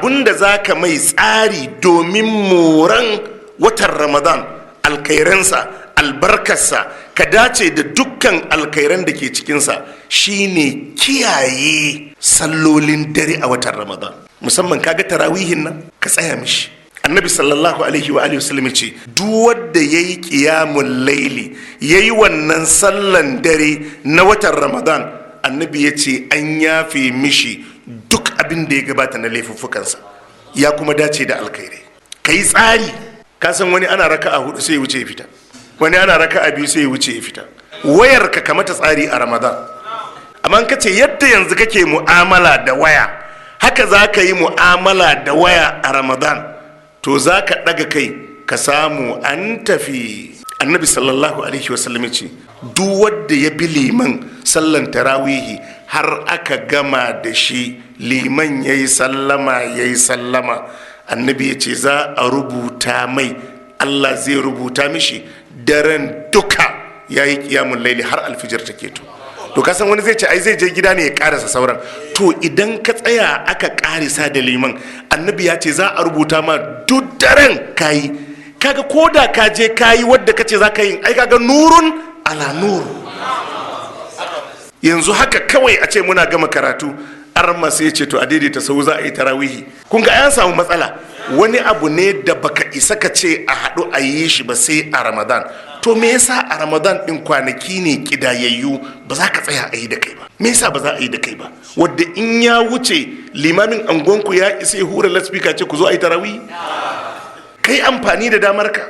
Abinda za ka mai tsari domin moran watan Ramadan, alkairansa, albarkarsa, ka dace da dukkan alkairan da ke cikinsa, shine kiyaye sallolin dare a watan Ramadan. Musamman kaga tarawihin nan, ka tsaya mishi. Annabi sallallahu alaihi wa alihi wasallam ce duk wanda yayi qiyamul laili, yayi wannan sallan dare na watan Ramadan, annabi ya ce an yafe mishi duk abin da ya gabata na laifuffukansa, ya kuma dace da alkhairai. Ka yi tsari. Ka san wani ana raka'a hudu sai ya wuce ya fita, wani ana raka'a biyu sai ya wuce ya fita. Wayar ka kamata tsari a Ramadan. Amma ka ce yadda yanzu kake mu'amala da waya haka za ka yi mu'amala da waya a Ramadan, to za ka ɗaga kai ka samu an tafi. Annabi sallallahu alaihi wasallam ce duk wanda ya bi liman sallan tarawihi har aka gama da shi, liman ya yi sallama, ya yi sallama, annabi ya ce za a rubuta mai, Allah zai rubuta mishi daren duka ya yi kiyamun laili har alfijir ta keto. To kasan wani zai ce ai zai je gida ne ya karasa sauran. To idan ka tsaya aka karisa da liman, annabi ya ce za a rubuta ma duk daren kayi. Kaga ko da ka je kayi wadda kace za ka yi, ai kaga nurun ala nur. Yanzu haka kawai a ce muna gama karatu, arma sai ce to a daidaita sau za a yi tarawihi. Kun ga an samu matsala. Wani abu ne da baka isa ka ce a haɗu a yi shi ba sai a Ramadan. To me yasa a Ramadan ɗin, kwanaki ne kidayayyu, ba za ka tsaya a yi da kai ba? Me yasa ba za a yi da kai ba? Wadda in ya wuce, limamin angonku ya isa ya hura laspika ce ku zo a yi tarawihi. Kai amfani da damar ka.